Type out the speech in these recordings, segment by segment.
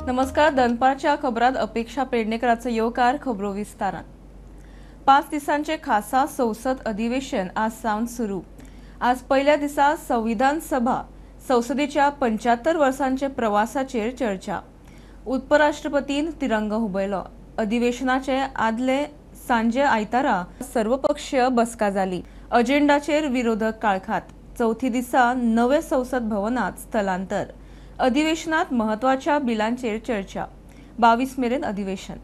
नमस्कार, दनपारच्या खबरात अपेक्षा पेडणेकराचो येवकार. खबरो विस्तारान. 5 दिसांचे खासा संसद अधिवेशन आज सावन सुरू. आज पहिल्या दिसा संविधान सभा संसदेच्या 75 वर्सांचे प्रवासाचेर चर्चा. उपराष्ट्रपतीन तिरंगो हुबयलो. अधिवेशनाचे आदले सांजे आयतारा सर्वपक्षीय बसका जाली. अजेंडाचेर विरोधक काळखात. चवथी दिसा नवे संसद भवनात स्थलांतर. अधिवेशनात महत्वाच्या बिलांचेर चर्चा. 22 मेरेन अधिवेशन.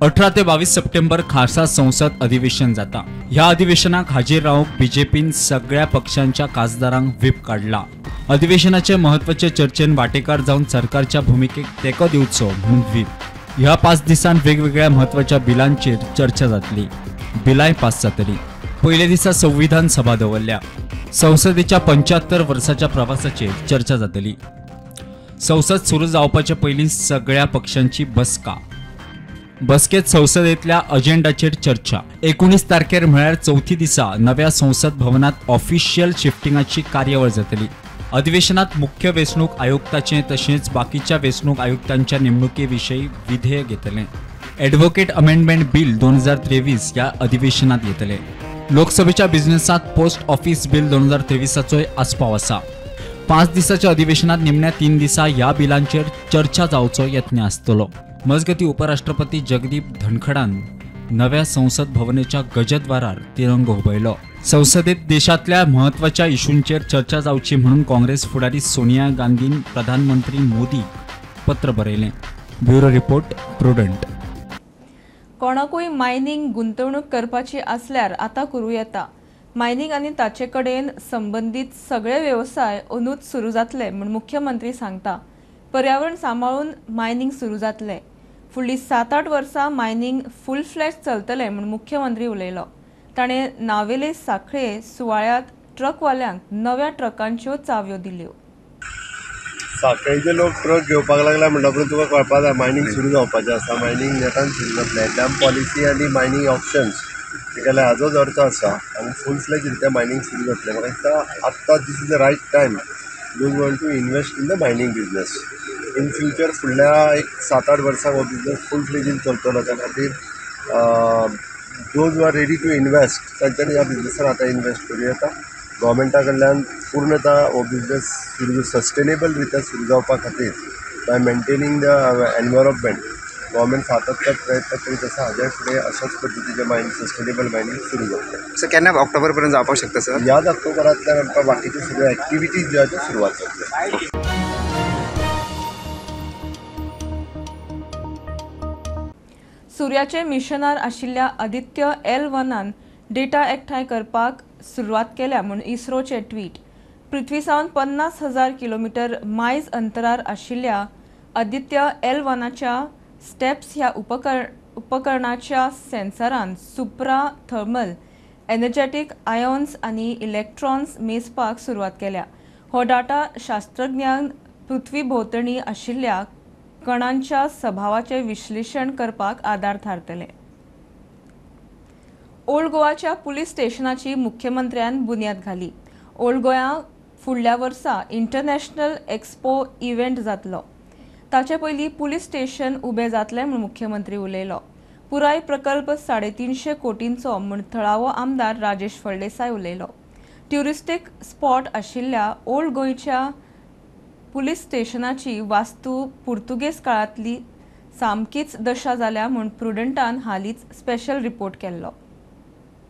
18 ते 22 सप्टेंबर खासा संसद अधिवेशन जाता. ह्या अधिवेशनाक हाजीर रावंक बीजेपीन सगळ्या पक्षांच्या खासदारांक व्हीप काडला. अधिवेशनाचे महत्वाचे चर्चेन वाटेकार जावन सरकारच्या भूमिकेक तेंको दिवचो म्हणून व्हीप. ह्या 5 दिसांत वेगवेगळ्या महत्वाच्या बिलांचेर चर्चा जातली. बिलांय पास जातली. पयल्या दिसा संविधान सभा दवरल्या. संसदेच्या 75 वर्साच्या प्रवासाचेर चर्चा जातली. संसद सुरू जावपाचे पयलीं सगळ्या पक्षांची बसका. बसकेत संसदेतल्या अजेंडाचेर चर्चा. 19 तारखेर म्हळ्यार चवथी दिसा नव्या संसद भवनात ऑफिशियल शिफ्टिंगाची कार्यावळ जातली. अधिवेशनात मुख्य वेंचणूक आयुक्ताचे तशेंच बाकीच्या वेंचणूक आयुक्तांच्या नेमणुके विशीं विधेयक येतलें. ॲडव्होकेट अमेंडमेंट बिल 2023 ह्या अधिवेशनात येतलें. लोकसभेच्या बिझनेसांत पोस्ट ऑफिस बिल 2023चोय आस्पाव आसा. 5 दिसाच्या अधिवेशनात निमण्या 3 दिसा ह्या बिलांचेर चर्चा जावचो यत्न आसतलो. मजगती उपराष्ट्रपती जगदीप धनखडान नव्या संसद भवनाच्या गजद्वारार तिरंगो हुबयलो. संसदेत देशांतल्या म्हत्वाच्या इशूंचेर चर्चा जावची म्हणून काँग्रेस फुडारी सोनिया गांधीन प्रधानमंत्री मोदीक पत्र बरयलें. Bureau report, Prudent. कोणाकूय मायनिंग गुंतवणूक करपाची आसल्यार आतां करूं येता. मायनिंग आनी ताचे कडेन संबंदीत सगळे वेवसाय अंदूच सुरू जातले म्हूण मुख्यमंत्री सांगता. पर्यावरण सांबाळून मायनिंग सुरू जातले. फुडलीं 7-8 वर्सां मायनिंग फूल फ्लॅश चलतलें म्हूण मुख्यमंत्री उलयलो. ताणें नावेले साखळे सुवाळ्यांत ट्रकवाल्यांक नव्या ट्रकांच्यो चावयो दिल्यो. साखळेचे लोक ट्रक घेवपाक लागला म्हणटा पळय तुका कळपा जाय मायनिंग सुरू जावपाचें आसा. मायनिंग नेटान सुरू जातलें. डॅम पॉलिसी आनी मायनिंग ऑप्शन्स जाल्यार हाजोच अर्थ आसा आनी फूल फ्लॅज रित्या मायनिंग सुरू जातलें. म्हाका दिसता आत्तां this is the right time those want to invest in the mining business. In future फुडल्या एक 7-8 वर्सांक हो बिजनस फूल फ्लॅजीन चलतलो. त्या खातीर those who are ready to invest तांच्यांनी ह्या बिजनसान आतां इनवेस्ट करूं येता. गव्हर्मेंटा कडल्यान पूर्णता हो बिजनस सुरू सस्टेनेबल रित्या सुरू जावपा खातीर by maintaining the environment government सातत्यान प्रयत्न करीत आसा. हाज्या फुडें अशाच पद्दतीचें मायनिंग सस्टेनेबल मायनिंग सुरू जातलें. सर केन्ना ऑक्टोबर पर्यंत जावपाक शकता सर? ह्याच ऑक्टोबरांतल्यान आमकां बाकीच्यो सगळ्यो एक्टिविटीज ज्यो आसा त्यो सुरवात जातल्यो. सूर्याचे मिशनार आशिल्ल्या आदित्य L1 data एकठांय करपाक सुरवात केल्या म्हूण इस्रोचे ट्वीट. पृथ्वी सावन 50,000 किलोमीटर मायज अंतरार आशिल्ल्या आदित्य L1च्या स्टेप्स ह्या उपकरणाच्या सेन्सरान सुप्रा थर्मल एनर्जेटीक आयॉन्स आनी इलेक्ट्रॉन्स मेजपाक सुरवात केल्या. हो डाटा शास्त्रज्ञांक पृथ्वी भोंवतणी आशिल्ल्या कणांच्या सभावाचें विश्लेशण करपाक आदार थारतले. ओल्ड गोवाच्या पुलीस स्टेशनाची मुख्यमंत्र्यान बुन्याद घाली. ओल्ड गोंया फुडल्या वर्सा इंटरनॅशनल एक्सपो इव्हेंट जातलो. ताचे पयलीं पुलीस स्टेशन उबें जातलें म्हूण मुख्यमंत्री उलयलो. पुराय प्रकल्प 350 कोटींचो म्हूण थळावो आमदार राजेश फळदेसाय उलयलो. ट्युरिस्टीक स्पॉट आशिल्ल्या ओल्ड गोंयच्या पुलीस स्टेशनाची वास्तू पुर्तुगेज काळांतली सामकीच दशा जाल्या म्हूण प्रुडंटान हालींच स्पेशल रिपोर्ट केल्लो.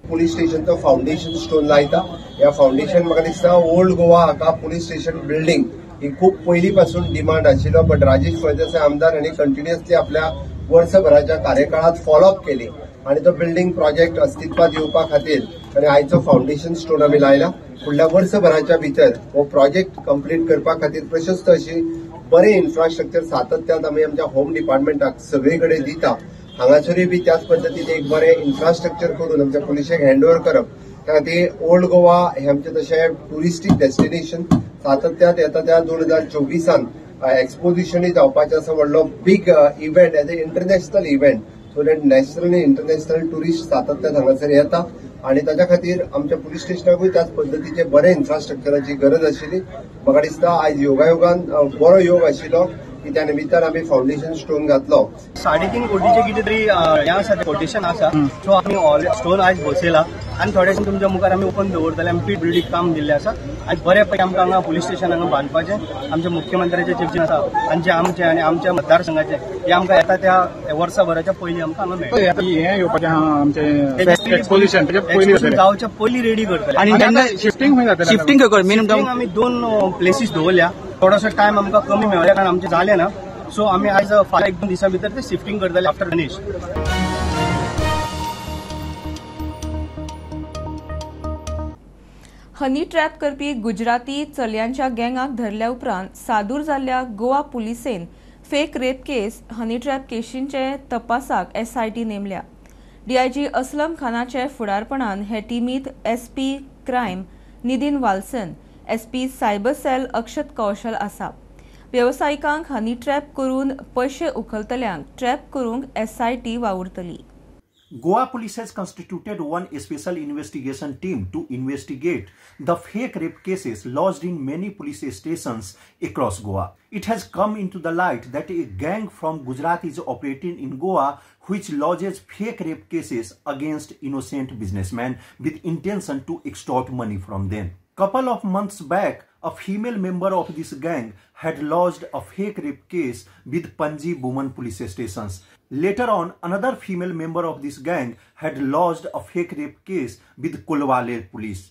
पुलीस स्टेशनचो फावंडेशन स्टोन लायता. ह्या फावंडेशन म्हाका दिसता ओल्ड गोवा हाका पुलीस स्टेशन बिल्डींग ही खूब पयलीं पासून डिमांड आशिल्लो, बट राजेश फळदेसाय आमदार हांणी कंटिन्युअसली आपल्या वर्सभराच्या कार्यकाळात फॉलोअप केली आनी तो बिल्डींग प्रोजेक्ट अस्तित्वात येवपा खातीर आनी आयचो फावंडेशन स्टोन आमी लायला. फुडल्या वर्सभराच्या भितर हो प्रोजेक्ट कंप्लीट करपा खातीर प्रशस्त अशी बरें इन्फ्रास्ट्रक्चर सातत्यान आमी आमच्या होम डिपार्टमेंटाक सगळे कडेन दिता. हांगासरूय बी त्याच पद्दतीन एक बरें इन्फ्रास्ट्रक्चर करून आमच्या पुलिशेक हँड ओव्हर करप. त्या खातीर ओल्ड गोवा हें आमचें तशें ट्युरिस्टीक डेस्टिनेशन सातत्यात येता त्या 2024 एक्सपोजिशनूय जावपाचें आसा. व्हडलो big event as a international event so that national आनी इंटरनॅशनल ट्युरिस्ट सातत्यान हांगासर येता आनी ताच्या खातीर आमच्या पुलीस स्टेशनाकूय त्याच पद्दतीचे बरें इन्फ्रास्ट्रक्चराची गरज आशिल्ली. म्हाका दिसता आयज योगायोगान बरो योग आशिल्लो की त्या निमित्तान आमी फावंडेशन स्टोन घातलो. 3.5 कोटीचे कितें तरी हें आसा, कोटेशन आसा. सो आमी ऑल स्टोन आयज बसयला आनी थोडेशें तुमच्या मुखार आमी ओपन दवरतले. आमी पी बिल्डींग काम दिल्लें आसा आनी बऱ्या पैकी आमकां हांगा पुलीस स्टेशन हांगा बांदपाचें आमच्या मुख्यमंत्र्याचें चिंतन आसा आनी जें आमचें आनी आमच्या मतदारसंघाचें हें आमकां येता त्या वर्साभराच्या पयलीं आमकां हांगा मेळटा. हें येवपाचें आहा आमचें एक्सपोजिशन जावच्या पयलीं रेडी करतले. आनी तेन्ना शिफ्टींग खंय जातलें? शिफ्टींग मेन आमी 2 प्लेसीस दवरल्या. थोडोसो टायम आमकां कमी मेळ्ळ्या कारण आमचें जालें ना. सो आमी आयज फाल्यां 1-2 दिसां भितर ते शिफ्टींग करतले आफ्टर गणेश. हनी ट्रॅप करपी गुजराती चलयांच्या गँगाक धरल्या उपरांत सादूर जाल्ल्या गोवा पुलिसेन fake rape case honey trap केशींचे तपासाक एसआयटी नेमल्या. डीआयजी असलम खानाचे फुडारपणान हे टिमीत SP crime Nidhin Valsan, SP cyber cell Akshat Kaushal आसा. वेवसायिकांक हनी ट्रॅप करून पयशे उखलतल्यांक ट्रॅप करूंक SIT वावुरतली. Goa Police has constituted one special investigation team to investigate the fake rape cases lodged in many police stations across Goa. It has come into the light that a gang from Gujarat is operating in Goa which lodges fake rape cases against innocent businessmen with intention to extort money from them. Couple of months back, a female member of this gang had lodged a fake rape case with Panji Women Police Stations. Later on, another female member of this gang had lodged a fake rape case with Colvale Police.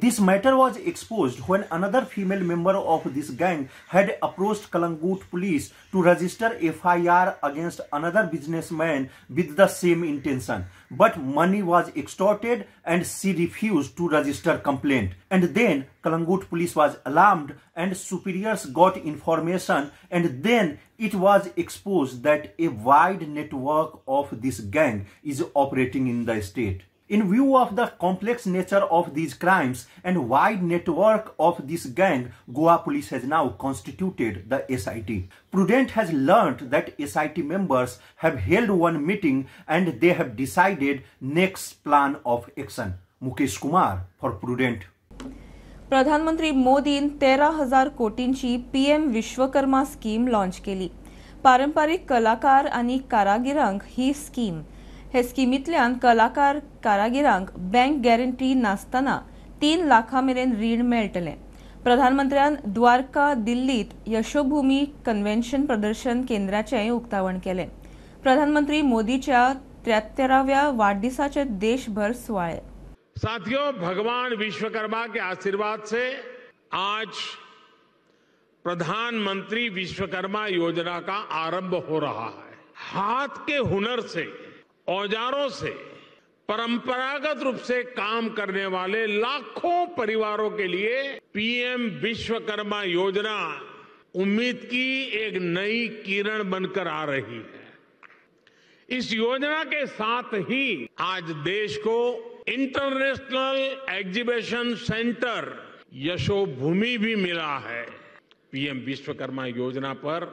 This matter was exposed when another female member of this gang had approached Calangute Police to register FIR against another businessman with the same intention. But money was extorted and she refused to register complaint. And then Calangute Police was alarmed and superiors got information, and then it was exposed that a wide network of this gang is operating in the state. In view of the complex nature of these crimes and wide network of this gang, Goa Police has now constituted the SIT. Prudent has learnt that SIT members have held one meeting and they have decided next plan of action. Mukesh Kumar for Prudent. प्रधानमंत्री मोदीन 13,000 कोटींची PM Vishwakarma scheme launch केली. पारंपारिक कलाकार आनी कारागिरांक ही scheme. हे स्किमींतल्यान कलाकार कारागिरांक बँक गॅरंटी नासतना 3 लाखां मेरेन रीण मेळटलें. प्रधानमंत्र्यान द्वारका दिल्लीत यशोभूमी कन्व्हेन्शन प्रदर्शन केंद्राचेंय उक्तावण केलें. प्रधानमंत्री मोदीच्या 73व्या वाडदिसाचे देशभर सुवाळे. साथियों, भगवान विश्वकर्मा के आशीर्वाद से आज प्रधानमंत्री विश्वकर्मा योजना का आरंभ हो रहा है. हाथ के हुनर से, औजारों से परंपरागत रूप से काम करने वाले लाखों परिवारों के लिए पीएम विश्वकर्मा योजना उम्मीद की एक नई किरण बनकर आ रही है. इस योजना के साथ ही आज देश को इंटरनेशनल एग्जीबिशन सेंटर यशोभूमि भी मिला है. पीएम विश्वकर्मा योजना पर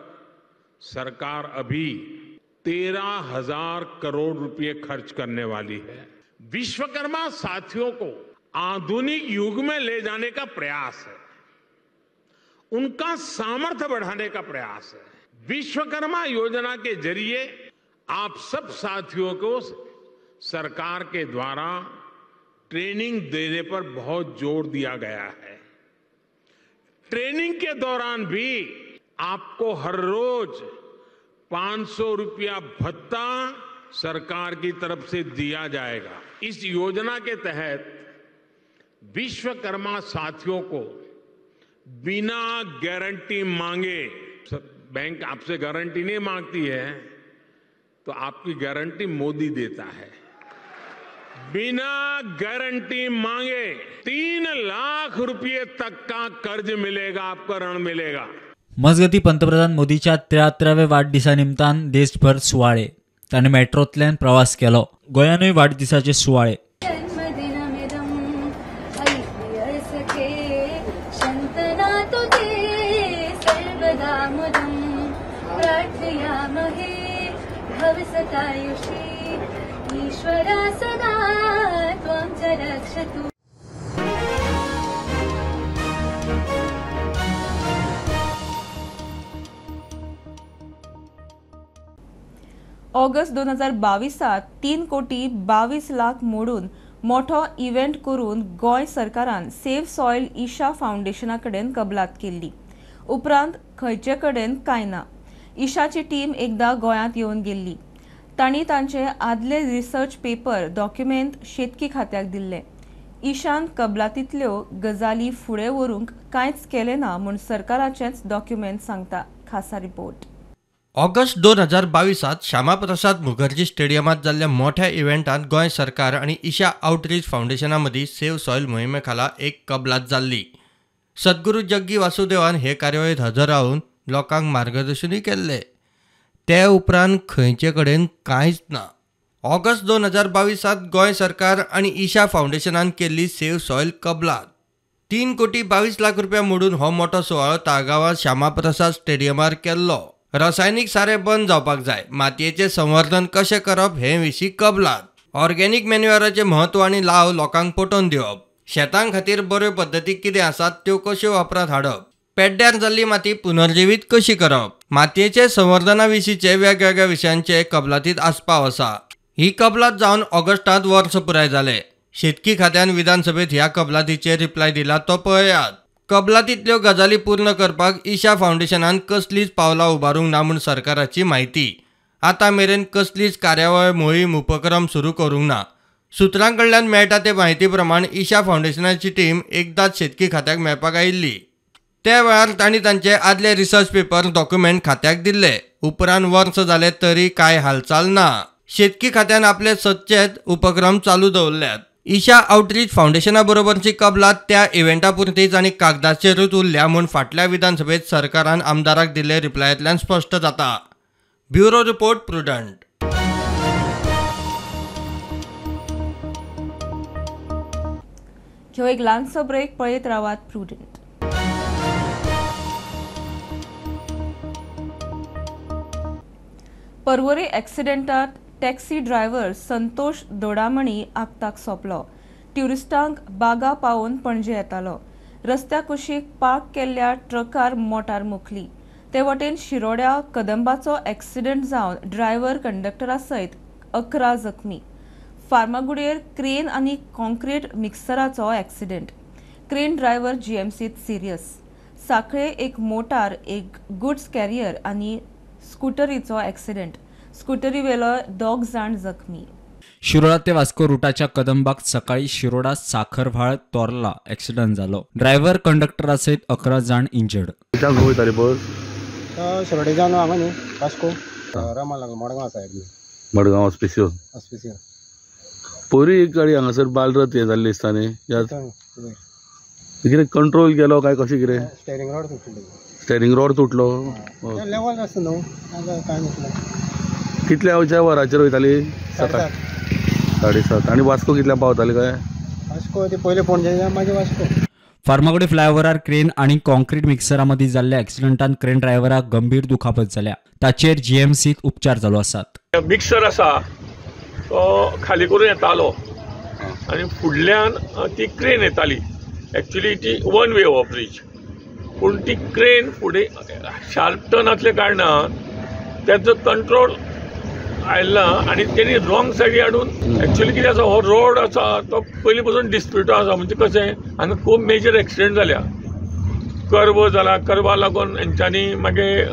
सरकार अभी 13,000 करोड़ रुपए खर्च करने वाली है. विश्वकर्मा साथियों को आधुनिक युग में ले जाने का प्रयास है, उनका सामर्थ्य बढ़ाने का प्रयास है. विश्वकर्मा योजना के जरिए आप सब साथियों को सरकार के द्वारा ट्रेनिंग देने पर बहुत जोर दिया गया है. ट्रेनिंग के दौरान भी आपको हर रोज 500 रुपया भत्ता सरकार की तरफ से दिया जाएगा. इस योजना के तहत विश्वकर्मा साथियों को बिना गारंटी मांगे, बैंक आपसे गारंटी नहीं मांगती है तो आपकी गारंटी मोदी देता है, बिना गारंटी मांगे 3 लाख रुपये तक का कर्ज मिलेगा, आपका ऋण मिलेगा. मजगती पंतप्रधान मोदीच्या 73व्या वाडदिसा निमतान देशभर सुवाळे. ताणें मेट्रोंतल्यान प्रवास केलो. गोंयानूय वाडदिसाचे सुवाळे. ऑगस्ट 2022 3 कोटी 22 लाख मोडून मोठो इव्हेंट करून गोंय सरकारान सेव्ह सॉयल ईशा फावंडेशना कडेन कबलात केल्ली. उपरांत खंयचे कडेन कांय ना. ईशाची टीम एकदा गोंयांत येवन गेल्ली. तांणी तांचे आदले रिसर्च पेपर डॉक्युमेंट शेतकी खात्याक दिल्ले. ईशान कबलातींतल्यो गजाली फुडें व्हरूंक कांयच केलें ना म्हूण सरकाराचेंच डॉक्युमेंट सांगता. खासा रिपोर्ट. ऑगस्ट 2022 श्यामाप्रसाद मुखर्जी स्टेडियमांत जाल्ल्या मोठ्या इव्हेंटांत गोंय सरकार आनी ईशा आउटरीच फावंडेशना मदीं सेव्ह सॉयल मोहिमे खाला एक कबलात जाल्ली. सद्गुरू जग्गी वासुदेवान हे कार्यावळींत हजर रावन लोकांक मार्गदर्शनूय केल्लें. ते उपरांत खंयचे कडेन कांयच ना. ऑगस्ट 2022 गोंय सरकार आनी ईशा फावंडेशनान केल्ली सेव्ह सॉयल कबलात. 3 कोटी 22 लाख रुपया मोडून हो मोठो सुवाळो ताळगांवां श्यामाप्रसाद स्टेडियमार केल्लो. रासायनिक सारें बंद जावपाक जाय, मातयेचें संवर्धन कशें करप हे विशीं कबलात, ऑर्गेनिक मॅन्युअराचें म्हत्व आनी लाव लोकांक पटोवन दिवप, शेतां खातीर बऱ्यो पद्दती कितें आसात त्यो कश्यो वापरांत हाडप, पेड्ड्यार जाल्ली माती पुनर्जिवीत कशी करप, मातयेचे संवर्धना विशींचे वेगवेगळ्या विशयांचे कबलातींत आस्पाव आसा. ही कबलात जावन ऑगस्टांत वर्स पुराय जालें. शेतकी खात्यान विधानसभेत ह्या कबलातीचेर रिप्लाय दिला तो पळयात. कबलातींतल्यो गजाली पूर्ण करपाक ईशा फावंडेशनान कसलीच पावलां उबारूंक ना म्हूण सरकाराची म्हायती. आतां मेरेन कसलीच कार्यावळ मोहीम उपक्रम सुरू करूंक ना. सुत्रां कडल्यान मेळटा ते म्हायती प्रमाण ईशा फावंडेशनाची टीम एकदाच शेतकी खात्याक मेळपाक आयिल्ली. त्या वेळार तांणी तांचे आदले रिसर्च पेपर डॉक्युमेंट खात्याक दिल्ले. उपरांत वर्स जालें तरी कांय हालचाल ना. शेतकी खात्यान आपले सदचेच उपक्रम चालू दवरल्यात. ईशा आउटरीच फावंडेशना बरोबरची कबलात त्या इव्हेंटा पुरतीच आनी कागदाचेरूच उरल्या म्हूण फाटल्या विधानसभेत सरकारान आमदाराक दिल्ले रिप्लायांतल्यान स्पश्ट जाता. Bureau report, Prudent. ह्यो एक ल्हानसो ब्रेक. पळयत रावात प्रुडंट. पर्वरी एक्सिडेंटात टॅक्सी ड्रायव्हर संतोष दोडामणी आक्ताक सोंपलो. ट्युरिस्टांक बागा पावोवन पणजे येतालो. रस्त्या कुशीक पार्क केल्ल्या ट्रकार मोटार मुखली. ते वटेन शिरोड्या कदंबाचो एक्सिडेंट जावन ड्रायव्हर कंडक्टरा सयत 11 जखमी. फार्मागुडयेर क्रेन आनी कॉन्क्रीट मिक्सराचो एक्सिडेंट. क्रेन ड्रायव्हर जीएमसीत सिरियस. साखळे एक मोटार, एक गुड्स कॅरियर आनी स्कुटरीचो एक्सिडेंट. स्कुटरीवेलो 2 जाण जखमी. शिरोडा ते वास्को रुटाच्या कदंबाक सकाळी शिरोडा साखरव्हाळ तोर्ला एक्सिडेंट जालो. ड्रायव्हर कंडक्टरा सयत 11 जाण इंजर्ड. शिरोडेच्यान हांगा न्ही वास्को रमा लागलो मडगांव सायड. मडगांव ऑस्पिसियो. ऑस्पिसियो पयरूय एक गाडी हांगासर बालरथ हें जाल्ली दिसता न्ही, कितें कंट्रोल केलो काय कशें कितें? स्टेरिंग रॉड तुटलो. स्टेरिंग रॉड तुटलो. लेवल आसता न्हू, कांय नासलें. कितल्या वयच्या वराचेर वयताली? सकाळी 7:30. आनी वास्को कितल्या पावताली काय? वास्को ते पयले पणजे मागीर वास्को. फार्मागुडी फ्लायओव्हरार क्रेन आनी कॉन्क्रीट मिक्सरा मदीं जाल्ल्या एक्सिडेंटान क्रेन ड्रायव्हराक गंभीर दुखापत जाल्या. ताचेर जीएमसीत उपचार चालू आसात. मिक्सर आसा तो खाली करून येतालो आनी फुडल्यान ती क्रेन येताली. एक्चुली ती वन वे हो ब्रिज, पूण ती क्रेन फुडें शार्प टर्न आसल्या कारणान तेचो कंट्रोल आयला आनी तेणी रॉंग सायडी हाडून एक्चुली कितें आसा, हो रोड आसा तो पयलीं पासून डिस्प्युटो आसा. म्हणजे कशें हांगा खूब मेजर एक्सिडंट जाल्या, कर्व जाला, कर्वा लागून हेंच्यांनी मागीर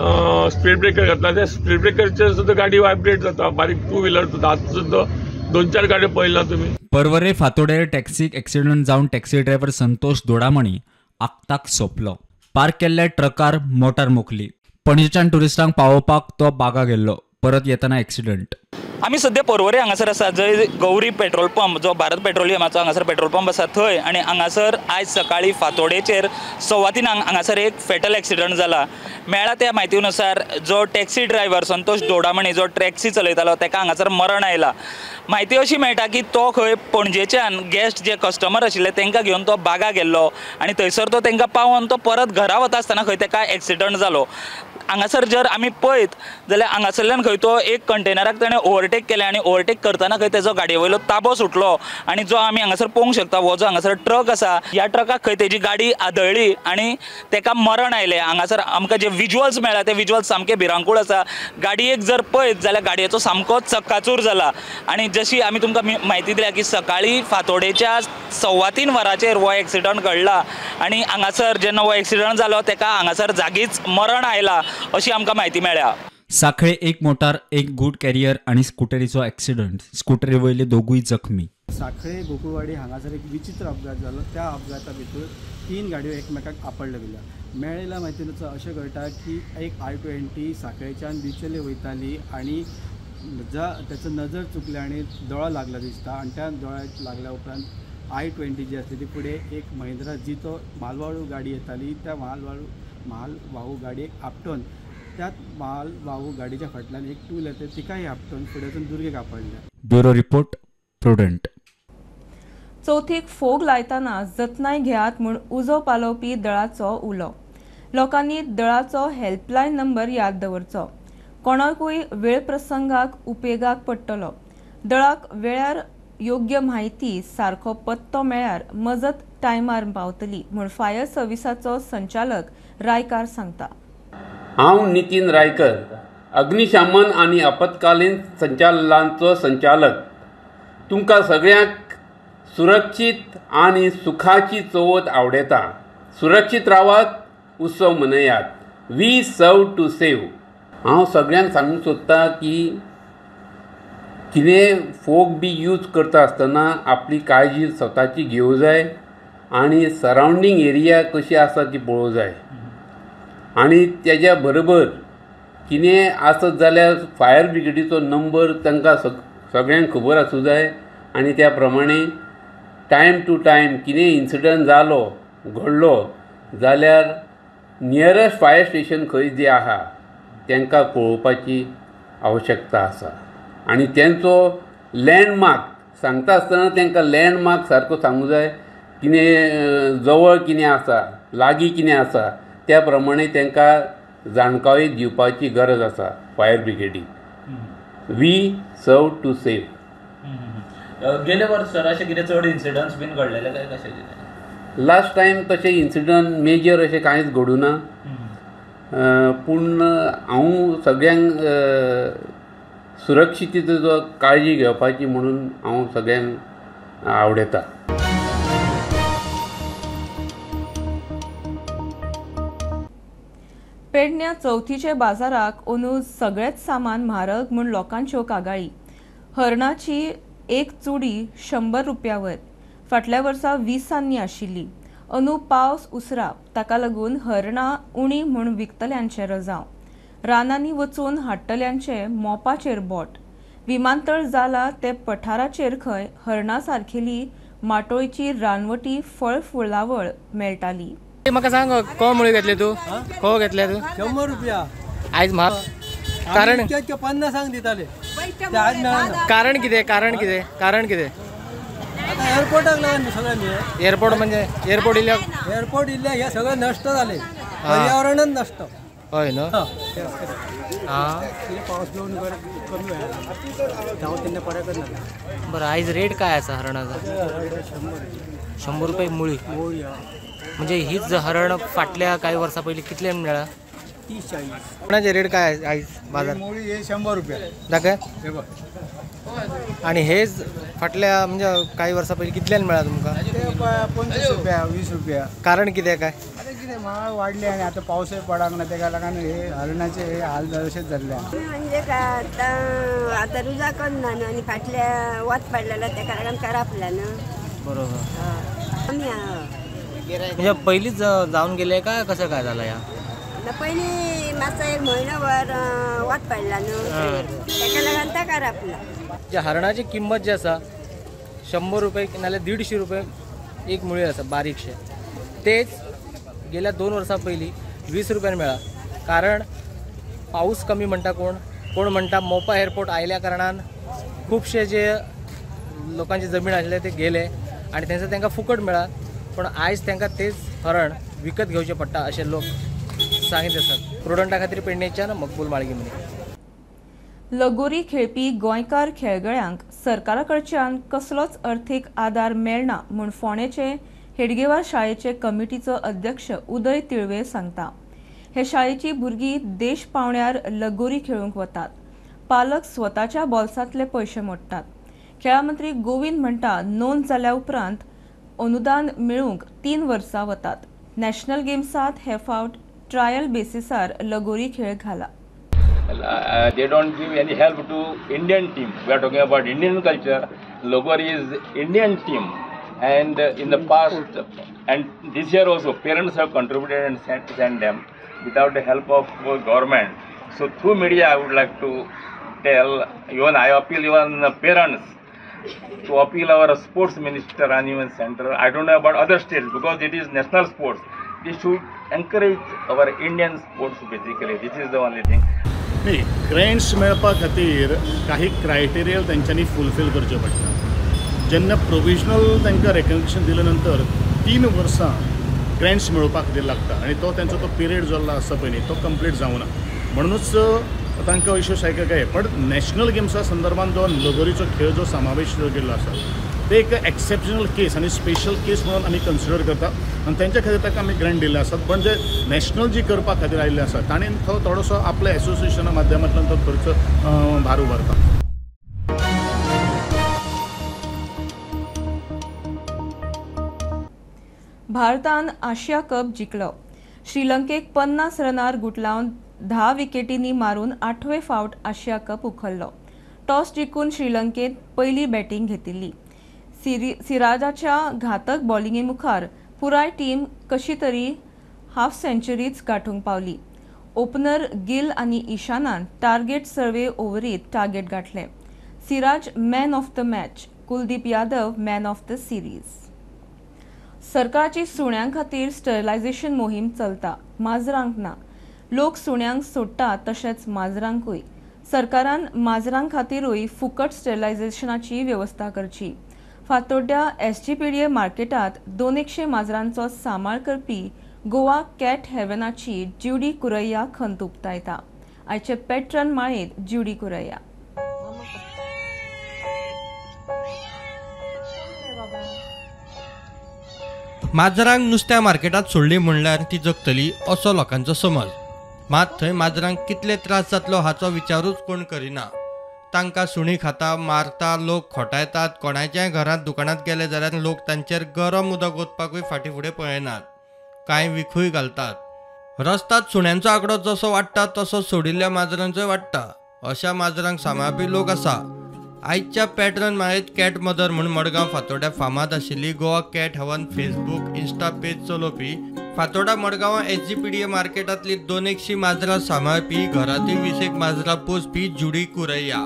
स्पीड ब्रेकर घातला. त्या स्पीड ब्रेकरचेर सुद्दां गाडी वायब्रेट जाता, बारीक टू व्हिलर सुद्दां. आतां सुद्दां 2-4 गाडयो पळयला तुमी. पर्वरे फातोडेर टॅक्सीक एक्सिडंट जावन टॅक्सी ड्रायव्हर संतोष दोडामणी आक्ताक सोंपलो. पार्क केल्ल्या ट्रकार मोटार मोखली. पणजेच्यान ट्युरिस्टांक पावोवपाक तो बागा गेल्लो. परत येताना एक्सिडंट. आमी सद्या पर्वरे हांगासर आसा, जंय गौरी पेट्रोल पंप जो भारत पेट्रोलियमाचो हांगासर पेट्रोल पंप आसा थंय. आनी हांगासर आयज सकाळीं फांतोडेचेर 3:15 हांगासर एक फेटल एक्सिडंट जाला. मेळ्ळा त्या म्हायती नुसार जो टॅक्सी ड्रायव्हर संतोष दोडामणी जो टॅक्सी चलयतालो ताका हांगासर मरण आयला. म्हायती अशी मेळटा की तो खंय पणजेच्यान गेस्ट जे कस्टमर आशिल्ले तांकां घेवन तो बागा गेल्लो आनी थंयसर तो तांकां पावोवन तो परत घरा वता आसतना खंय ताका एक्सिडंट जालो. हांगासर जर आमी पळयत जाल्यार हांगासरल्यान खंय तो एक कंटेनराक ताणें ओवरटेक ओवरटेक केलें आनी ओवरटेक करतना खंय तेजो गाडये वयलो ताबो सुटलो आनी जो आमी हांगासर पळोवंक शकता हो जो हांगासर ट्रक आसा ह्या ट्रकाक खंय तेजी गाडी आदळ्ळी आनी तेका मरण आयलें। हांगासर आमकां जे विज्युअल्स मेळ्ळा ते विज्युअल्स सामके भिरांकूळ आसा। गाडयेक जर पळयत जाल्यार गाडयेचो सामको चक्काचूर जाला आनी जशी आमी तुमकां म्हायती दिल्या की सकाळी फांतोडेच्या 3:15 वरांचेर हो एक्सिडंट घडला आनी हांगासर जेन्ना हो एक्सिडंट जालो तेका हांगासर जागीच मरण आयला अशी आमकां म्हायती मेळ्ळ्या। साखळे एक मोटार, एक गुड कॅरियर आनी स्कुटरीचो एक्सिडंट, स्कुटरी वयले दोगूय जखमी। साखळे गोकुळवाडी हांगासर एक विचित्र अपघात जालो। त्या अपघाता भितर 3 गाडयो एकमेकाक आपडल्या गेल्या। मेळिल्ल्या म्हायतीनुसार अशें कळटा की एक i20 साखळेच्यान बिचोले वयताली आनी ताचो नजर चुकली आनी दोळो लागला दिसता आनी त्या दोळ्याक लागल्या उपरांत i20 जी आसली ती फुडें एक महिंद्रा जितो मालवाळू गाडी येताली त्या मालवाहू गाडयेक आपटून त्याच मालवाहू गाडीच्या फाटल्यान एक टूल येता तिकाय आपटून फुडें वचून दुर्गेक आपडलें। Bureau report, Prudent. चवथीक फोग लायतना जतनाय घेयात म्हूण उजो पालोवपी दळाचो उलो। लोकांनी दळाचो हेल्पलायन नंबर याद दवरचो, कोणाकूय वेळ प्रसंगाक उपेगाक पडटलो। दळाक वेळार योग्य म्हायती सारको पत्तो मेळ्यार मजत टायमार पावतली म्हूण फायर सर्विसाचो संचालक रायकार सांगता। हांव नितीन रायकर, अग्निशमन आनी आपत्कालीन संचालनाचो संचालक। तुमकां सगळ्यांक सुरक्षीत आनी सुखाची चवथ आवडटा। सुरक्षीत रावात, उत्सव मनयात। We serve to save. हांव सगळ्यांक सांगूंक सोदता की कितें फोग बी यूज करता आसतना आपली काळजी स्वताची घेवंक जाय आनी सरावंडींग एरिया कशी आसा ती पळोवंक जाय आनी तेज्या बरोबर कितें आसत जाल्यार फायर ब्रिगेडीचो नंबर तांकां सगळ्यांक खबर आसूं जाय आनी त्या प्रमाणे टायम टू टायम कितें इन्सिडंट जालो घडलो जाल्यार नियरस्ट फायर स्टेशन खंय जें आहा तांकां कळोवपाची आवश्यकता आसा आनी तेंचो लँडमार्क सांगता आसतना तांकां लँडमार्क सारको सांगूं जाय, कितें जवळ कितें आसा, लागीं कितें आसा त्या प्रमाणे तांकां जाणकाय दिवपाची गरज आसा fire ब्रिगेडीक। We serve to save. गेले वर्स सर अशें कितें चड इन्सिडंट्स बीन घडलेले काय कशें कितें? लास्ट टायम तशें इन्सिडंट मेजर अशें कांयच घडूना, पूण हांव सगळ्यांक सुरक्षितेचो काळजी घेवपाची म्हणून हांव सगळ्यांक आवडटा। पेडण्या चवथीचे बाजाराक अंदू सगळेच सामान म्हारग म्हूण लोकांच्यो कागाळी। हरणाची एक चुडी 100 रुपयावर, फाटल्या वर्सा 20 आशिल्ली। अंदू पावस उसरा, ताका लागून हरणां उणी म्हूण विकतल्यांचे रजांव, रानांनी वचून हाडटल्यांचे मोपाचेर बोट। विमानतळ जाला ते पठाराचेर खंय हरणा सारकेली माटोळची रानवटी फळ फुलावळ मेळटाली। म्हाका सांग, को मुळी घेतले तू? को घेतले तू? 100 रुपया आयज म्हारग कारण 50 दिताले। कारण कितें? कारण कितें? कारण कितें? एअरपोर्टाक लागून सगळ्यांनी। एअरपोर्ट म्हणजे एअरपोर्ट इल्ल्या, एअरपोर्ट इल्ल्या हे सगळें नश्ट जालें, पर्यावरणच नश्ट। हय न्हू? पावस येवन कमी जावं तेन्ना पडा करना। बरं, आयज रेट काय आसा हरणाचा? 100 रुपये मुळी। म्हणजे हीच हरण फाटल्या काही वर्सां पयलीं कितले मेळ्ळा? 30-40। हरणाचे रेट काय आयज बाजार? मुळी हे 100 रुपया दाखय। आणि हेच फाटल्या म्हणजे काही वर्सां पयलीं कितल्यान मेळ्ळा तुमकां? 25 रुपया, 20 रुपया। कारण कितें काय? आतां कितें म्हारग वाडले आनी आतां पावसय पडूंक ना, तेका लागून हे हरणाचे हे हाल अशेंच जाल्ले। म्हणजे काय आतां आतां रुजा करना न्हू आनी फाटल्या वत पडलेलो तेका लागून करापला न्हू। बरोबर। म्हणजे पयलींच जावन गेले काय कसं काय झालं या? पयलीं मातसो एक म्हयनोभर वत पडला न्हू तेका लागून तो करापला। जे हरणाची किंमत जी आसा 100 रुपये नाल्यार 150 रुपये एक मुळी आसा बारीकशे, तेच गेल्या 2 वर्सां पयलीं 20 रुपयान मेळ्ळा। कारण पावस कमी म्हणटा कोण, कोण म्हणटा मोपा एअरपोर्ट आयल्या कारणान खुबशे जे लोकांची जमीन आशिल्ले ते गेले आनी तेंचा तांकां फुकट मेळ्ळा, पण आयज तांकां तेच हरण विकत घेवचें पडटा अशें लोक सांगीत आसात। प्रुडंटा खातीर पेडणेच्यान मकबूल माळगी म्हणी। लगोरी खेळपी गोंयकार खेळगड्यांक सरकारा कडच्यान कसलोच अर्थीक आदार मेळना म्हूण फोंडेचे हेडगेवार शाळेचे कमिटीचो अध्यक्ष उदय तिळवे सांगता. हे शाळेची भुरगीं देश पावण्यार लगोरी खेळूंक वतात. पालक स्वताच्या बोल्सांतले पयशे मोडटात. खेळा मंत्री गोविंद म्हणटा नोंद जाल्या उपरांत अनुदान मेळूंक 3 वर्सां वतात. नॅशनल गेम्सांत हे फावट ट्रायल बेसिसार लगोरी खेळ घाला. They don't give any help to Indian team. We are talking about Indian culture. Logori is Indian team, and in the past and this year also parents have contributed and sent them without the help of government. So through media I would like to tell, even I appeal even parents to appeal our sports minister and even center. I don't know about other states because it is national sports. They should encourage our Indian sports basically. This is the only thing. न्ही, grants मेळपा खातीर काही criteria तेंच्यांनी fulfil करचे पडटा. जेन्ना provisional तांकां recognition दिले नंतर 3 वर्सां ग्रँट्स मेळोवपा खातीर लागता आनी तो तेंचो तो पिरियड जो आसा पळय न्ही तो कंप्लीट जावना, म्हणूनच तांकां इश्यू सारके काय. पण नॅशनल गेम्सा संदर्भात जो लगोरीचो खेळ जो समावेश जो केल्लो आसा ते एक एक्सेप्शनल केस आनी स्पेशल केस म्हणून आमी कन्सिडर करता आनी तेंच्या खातीर ताका आमी ग्रँट दिल्ले आसात. पण जे नॅशनल जी करपा खातीर आयिल्ले आसा ताणें तो थोडोसो आपल्या एसोसिएशना माध्यमांतल्यान तो खर्च भार उबारता. भारतान आशिया कप जिखलो. श्रीलंकेक 50 रनार गुटलावन 10 विकेटींनी मारून 8वे फावट आशिया कप उखल्लो. टॉस जिखून श्रीलंकेन पयली बॅटींग घेतिल्ली. सिराजाच्या घातक बॉलिंगे मुखार पुराय टीम कशी तरी हाफ सेंचुरीच गांठूंक पावली. ओपनर गिल आनी इशानान टार्गेट सर्वे ओव्हरीत टार्गेट गांठलें. Siraj man of the match, Kuldeep Yadav man of the series. सरकारची सुण्यां खातीर स्टरिलायझेशन मोहीम चलता, माजरांक ना. लोक सुण्यांक सोडटा तशेंच माजरांकूय. सरकारान माजरां खातीरूय फुकट स्टरिलायझेशनाची वेवस्था करची. फातोड्ड्या SGPDA मार्केटात 200 माजरांचो सांबाळ करपी गोवा कॅट हेवनाची ज्युडी कुरैया खंत उक्तायता. आयचे पेट्रन माळेंत ज्युडी कुरैया. माजरांक नुस्त्या मार्केटात सोडली म्हणल्यार ती जगतली असो लोकांचो समज. मात थंय माजरांक कितले त्रास जातलो हाचो विचारूच कोण करिना. तांकां सुणी खाता, मारता, लोक खोटायतात. कोणाच्याय घरांत दुकानांत गेले जाल्यार लोक तांचेर गरम उदक ओतपाकूय फाटीं फुडें पळयनात. कांय विखूय घालतात. रस्ताद सुण्यांचो आंकडो जसो वाडटा तसो सोडिल्ल्या माजरांचोय वाडटा. अशा माजरांक सांबाळपी लोक आसा. आयच्या पॅटर्न माळेंत कॅट मदर म्हूण मडगांव फातोड्ड्या फामाद आशिल्ली Goa cat heaven Facebook insta page चलोवपी फातोडा मडगांवां SGPDA मार्केटांतली 200 माजरां सांबाळपी, घरांतूय 20 माजरां पोसपी ज्युडी कुरैया.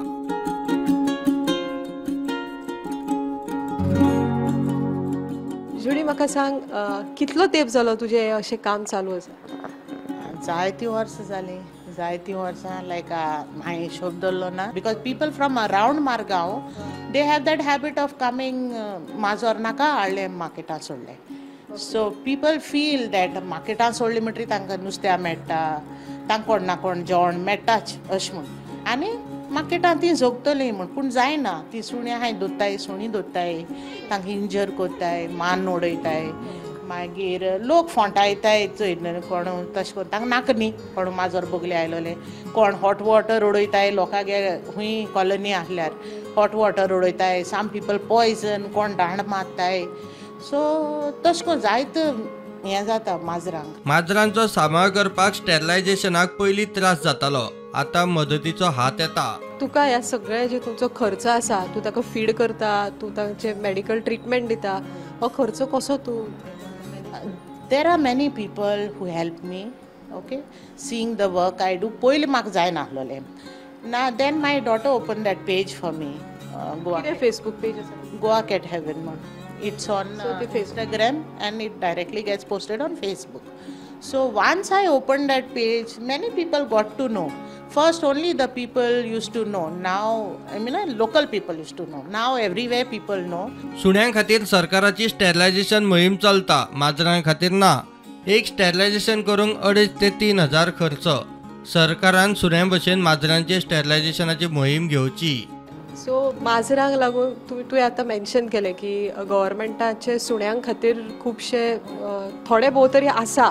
ज्युडी, म्हाका सांग, कितलो तेंप जालो तुजें अशें काम चालू आसा? जायतीं वर्सां जालीं, जायतीं वर्सां. लायक हांवें हिशोब दवरलो ना because people from around Margao they have that habit of coming. माजोर नाका हाडलें मार्केटान सोडलें. सो पीपल फील that मार्केटान सोडलें म्हणटरीर तांकां नुस्त्या मेळटा, तांकां कोण ना कोण जेवण मेळटाच अशें म्हूण, आनी मार्केटान ती जगतलीं म्हूण. पूण जायना, ती सुणी आहाय दोत्ताय, सुणी दोत्ताय, तांकां इंजर कोत्ताय, मान उडयताय, मागीर लोक फोंटायताय चोय कोण तशें करून तांकां नाका न्ही कोण माजर बगले आयलोले, कोण हॉट वॉटर उडयताय लोकांगे खूंय कॉलनी आहल्यार हॉट वॉटर उडयताय, सम पीपल पॉयजन, कोण दांड मारताय. सो तशें करून जायत हें जाता माजरांक. माजरांचो सांबाळ करपाक स्टेरिलायझेशनाक पयलीं त्रास जातालो, आतां मदतीचो हात येता. तुका ह्या सगळ्या जे तुमचो खर्च आसा, तूं ताका फीड करता, तूं तांचे मेडिकल ट्रिटमेंट दिता, हो खर्च कसो तूं? There are many people who help me, okay, seeing the work I do. पयलीं म्हाका जायनासलोलें ना, then my daughter open that page for me. Goa Facebook page आसा गोवा कॅट हेवन म्हूण. It's on Instagram and it directly gets posted on Facebook. So once I opened that page, many people got to know. First only the people used to know. Now, I mean, local people used to know. Now everywhere people know. सुण्यां खातीर सरकाराची sterilisation मोहीम चलता, माजरां खातीर ना. एक sterilisation करूंक 2.5 ते 3 हजार खर्च. सरकारान सुण्यां भशेन माजरांचे स्टेरिलायझेशनाची मोहीम घेवची. सो माजरांक लागून तुवें आतां मेन्शन केलें की गव्हर्मेंटाचे सुण्यां खातीर खुबशे थोडे भोव तरी आसा,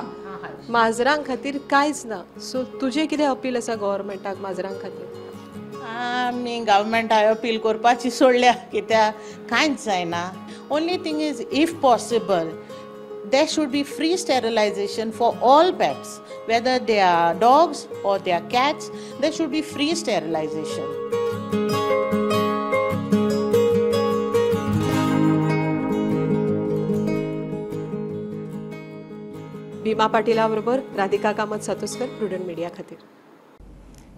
माजरां खातीर कांयच ना. सो तुजें कितें अपील आसा गव्हर्मेंटाक माजरां खातीर? आमी गव्हर्मेंटाक अपील करपाची सोडल्या कित्याक कांयच जायना. Only thing is if possible there should be free sterilization for all pets, whether they are dogs or they are cats, there should be free sterilization. Bhima पाटीला बरोबर राधिका कामत सातोस्कर, प्रुडंट मीडिया खातीर.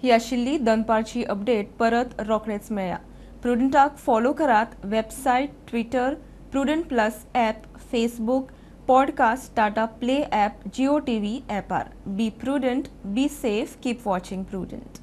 ही आशिल्ली दनपारची अपडेट. परत रोखडेच मेळया. प्रुडंटाक फॉलो करात website, Twitter, Prudent plus app, Facebook, podcast, Tata Play app, Jio TV ॲपार. Be prudent, be safe, keep watching Prudent.